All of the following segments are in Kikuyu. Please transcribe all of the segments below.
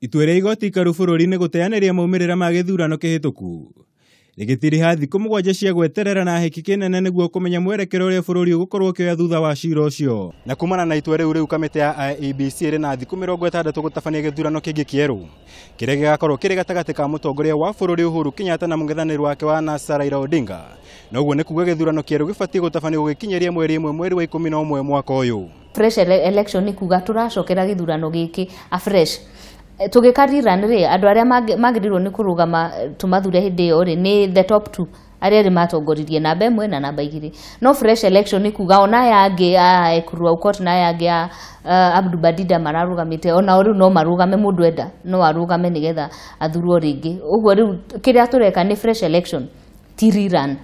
Itua rĩa igoti ikaru bũrũri-inĩ gũteanĩria maumĩrĩra ma gĩthurano kĩhĩtũku rĩgĩtiriha thikũ 7 cia gweterera na hĩki kĩnene nĩguo kũmenya mwerekero ũrĩa bũrũri ũgũkorwo ũkĩoya thutha wa cira ũcio. Na kumana na itua rĩu rĩu kamĩtĩ ya IEBC ĩrĩ na thikũ 60 gũtabania gĩthurano kĩngĩ kĩerũ kĩrĩa gĩgakorwo kĩrĩ gatagatĩ ka mũtongoria wa bũrũri Uhuru Kenyatta na mũng'ethanĩri wake wa NASA Raila Odinga. Na ũguo nĩ kuga gĩthurano kĩerũ gĩbatiĩ gũtabanio gũgĩkinyĩria mweri 1 mweri wa 11 mwaka ũyũ. Fresh election nĩ kuga tũracokera gĩthurano gĩkĩ afresh. Tũgĩka rerun rĩ, andũ arĩa magĩrĩirwo nĩ kũrũgama tũmathure hĩndĩ ĩyo rĩ, nĩ the top 2 arĩa erĩ matongoririe namba 1 na namba 2. No fresh election nĩ kuga ona aya angĩ a Ekuru Aukot na aya angĩ a Abdu Badida mararũgamĩte, ona o rĩu no marũgame, mũndũ enda no arũgame nĩgetha athurwo rĩngĩ. Ũguo rĩu kĩrĩa tũreka nĩ fresh election, ti rerun.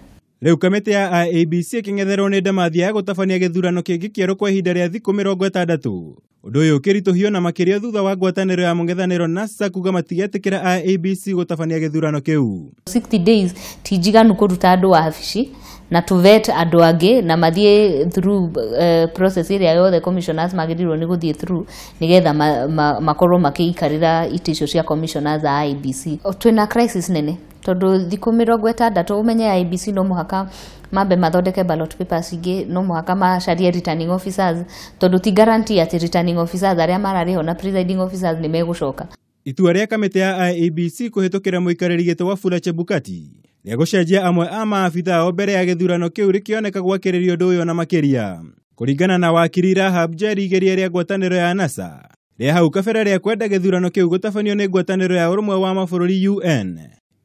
Rĩu kamĩtĩ ya IEBC ĩkĩng'etherwo nĩ ndamathia ya gũtabania gĩthurano kĩngĩ kĩerũ kwa ihinda rĩa thikũ 60. Ũndũ ũyũ ũkĩritũhio na makĩria thutha wa ngwatanĩro ya mũng'ethanĩro NASA kuga matigetĩkĩra IEBC gũtabania gĩthurano kĩu. 60 days ti njiganu kũruta andũ wabici na to vet andũ angĩ na mathiĩ through process ĩrĩa yothe commissioners magĩrĩirwo nĩ gũthiĩ through nĩgetha makorwo makĩikarĩra itĩ icio cia commissioners a IEBC. Twĩna crisis nene tondũ thikũ 60 ũmenye IEBC no mũhaka mambe mathondeke ballot papers ingĩ, no mũhaka macarie returning officers tondũ ti guarantee atĩ returning officers arĩa mararĩho na presiding officers nĩ megũcoka. Itua rĩa kamĩtĩ ya IEBC kũhĩtũkĩra mũikarĩri gĩtĩ Wafula Chebukati rĩa gũcenjia amwe a maabitha ao mbere ya gĩthurano kĩu rĩkĩoneka gwakĩrĩria ũndũ ũyũ na makĩria. Kũringana na wakiri Rahab Njeri, igeria rĩa ngwatanĩro ya NASA rĩa hau kabere rĩa kwenda gĩthurano kĩu gũtabanio nĩ ngwatanĩro ya ũrũmwe wa mabũrũri UN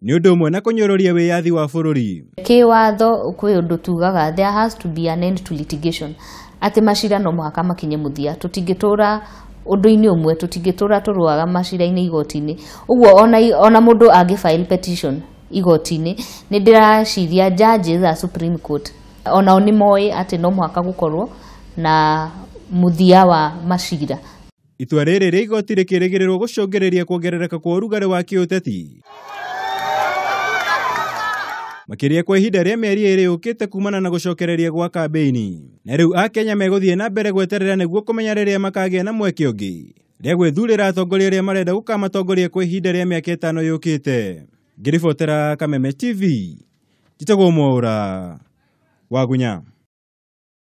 nĩ ũndũ ũmwe na kũnyũrũria wĩyathi wa bũrũri. Kĩwatho kwĩ ũndũ tugaga there has to be an end to litigation, atĩ macira no mũhaka makinye mũthia. Tũtingĩtũra ũndũ-inĩ ũmwe, tũtingĩtũra tũrũaga macira-inĩ igoti-inĩ. Ũguo ona mũndũ angĩ file petition igoti-inĩ, nĩ ndĩraciria judges a Supreme Court onao nĩ moĩ atĩ no mũhaka gũkorwo na mũthia wa macira. Itua rĩrĩ rĩa igoti rĩkĩrĩgĩrĩrwo gũcũngĩrĩria kuongerereka kwa ũrugarĩ wa kĩũteti makĩria kwa ihinda rĩa mĩeri 2 yũkĩte kumana na gũcokereria gwa kambĩini. Na rĩu Akenya megũthiĩ na mbere gweterera nĩguo kũmenya rĩrĩa makagĩa na mweke ũngĩ rĩa gwĩthurĩra atongoria arĩa marenda gũkamatongoria kwa ihinda rĩa mĩaka 5 yũkĩte. Ngĩribotera Kameme TV, njĩtagwo Mwaũra Wagunya.